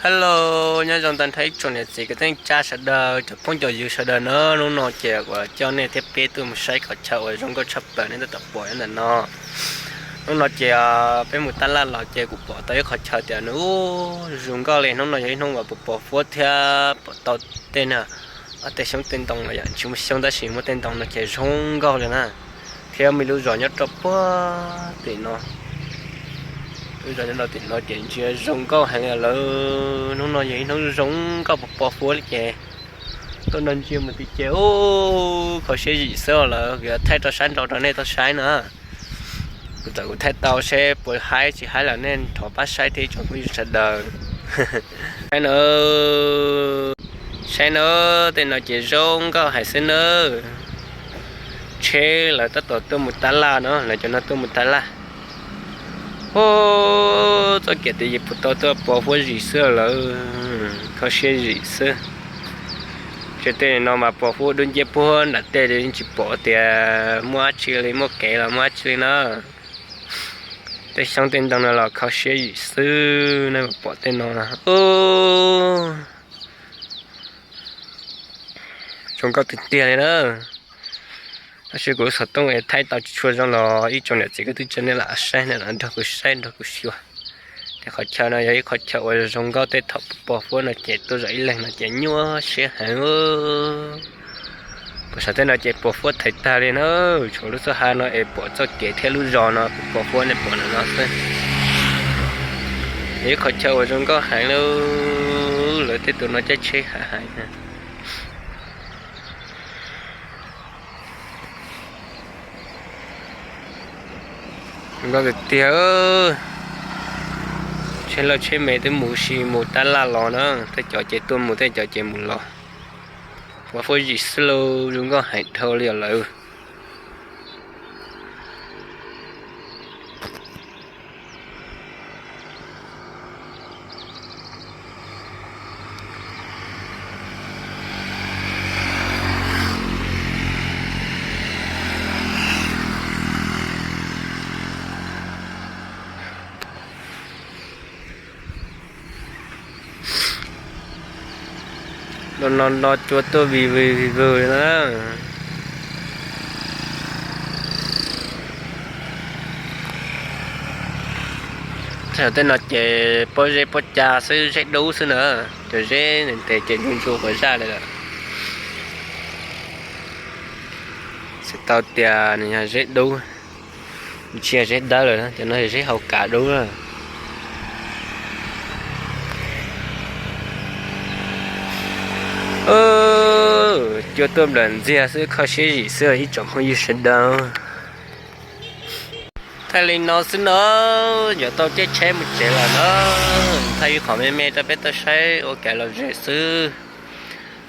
Hello, nyob zoo tag nrho ib tsoom niam txiv kwv tij neej tsa sawv daws, cov phooj cov ywg sawv daws na. Hnub no ces kuv coj nej thiab peb tuaj mus saib qhov chaw uas zoo nkauj tshaj plaws nej tab tom pom ntawm no. Hnub no ces peb mus tab laj los ces kuv pom tau ib qhov chaw tias nws zoo nkauj li. Hnub no yog ib hnub uas pos pos huab thiab pom tau tej na, tej xyoob tej ntoo los yog tsis muaj xyoob tab sis muaj tej ntoo no ces zoo nkauj li na. Thiab muaj ib lub zos nyob rau puag tim no, lub zos nyob rau tim no ces ntsia zoo nkauj heev li lawm. Hnub no yog ib hnub zoo nkauj pos pos huab li ces tuaj no ntsia mus tim ces ub, kho siab zim xwb lawm, kuv yuav thaij rau sab nraud rau nej tau saib na. Kuv txawm kuv thaij tau seb puas haib tsis haib los nej thov pab saib thiab ib tsoom phooj ywg sawv daws. Saib na, saib na, tej no ces zoo nkauj heev xwb na. Tsheb lawv tab tom tuaj mus tab laj no, lawv cov no tuaj mus tab laj. Ub, txoj kev twg yeej pom tau tuaj pos huab zim xwb lawm, kho siab zim xwb. Ces tej no mas pos huab dub nciab puag nram tej li, yeej tsis pom tias muaj dab tsi li, muaj kev los muaj dab tsi li na. Tej xyoob tej ntoo no los kho siab zim xwb, nej pom tej no, zoo nkauj tiag tiag li na. Tab sis kuv lub xov tooj es thaib tau tsis tshua zoo los ib tsoom niam txiv kwv tij neej tsa nej lam saib, nej lam nrog kuv saib nrog kuv xyuas. Ces qhov chaw no yog ib qhov chaw uas zoo nkauj, tej thaum pos huab no ces tuaj zaum ib leeg no ces nyuaj siab heev. Puag saum tej no ces pos huab thaiv tag li na, tshuav lub txoj hav no es pom txoj kev thiab lub zos no pos huab nej pom ntawm no xwb. Yog ib qhov chaw uas zoo nkauj heev li, lawv tej tus no caij tsheb hav heev. Zoo nkauj tiag tiag, tsheb loj tsheb me twb mus si mus tab laj los na, tej cov ces tuaj mus tej cov ces mus los. Pos huab zim xwb lauj, zoo nkauj heev dhau li os lawm. No no no cua tuaj vij vwg vij vwg li na. Tej no ces pob zeb pob ca xwb, zeb dub xwb na, cov zeb ntev ntev ces ntsuab ntsuab quav zaj li lawm. Txhais tau tias nws yog zeb dub, tsis yog zeb dawb lawm, cov no yog zeb hauv kav dub lawm. Cua tuaj nplawm ntxiag xwb, kho siab zim xwb ib tsoom phooj ywg sawv daws. Thaij li no xwb no, yuav tau caij tsheb mus tsev lawm na. Thaij ib qho me me rau peb tau saib ua kev lom zem xwb.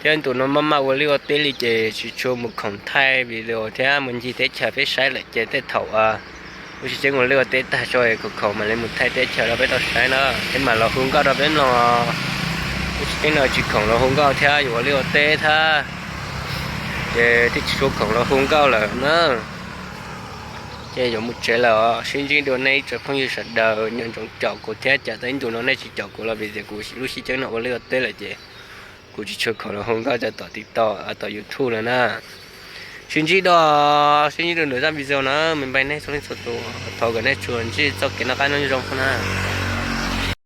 Thiab ntu no maj maj ua liaj ua teb li ces tsis tshua mus khoom thaij video thiab mus ncig teb chaws peb saib lawm ces tej thaum lub sib ceeb ua liaj ua teb tag tso es khoom khoom mam li mus thaij teb chaws rau peb tau saib na. Peb mam los hu nkauj rau peb mloog, lub sib ceeb no tsis khoom los hu nkauj thiab yuav ua liaj ua teb thiab, ces thiaj tsis tshua khoom los hu nkauj lawm na. Ces yuav mus tsev lawm os. Sib ntsib dua nej ib tsoom phooj ywg sawv daws, nco ntsoov caum kuv thiab, cas tau ib ntu no nej tsis caum kuv los vim tias kuv lub sib ceeb no ua liaj ua teb lawm ces kuv tsis tshua khoom los hu nkauj rau tom TikTok, tom YouTube lawm na. Sib ntsib dua, sib ntsib dua ntawm zaj video na, me npai nej txhua leej txhua tus, thov kom nej tsuas ntsib txoj kev noj qab nyob zoo na.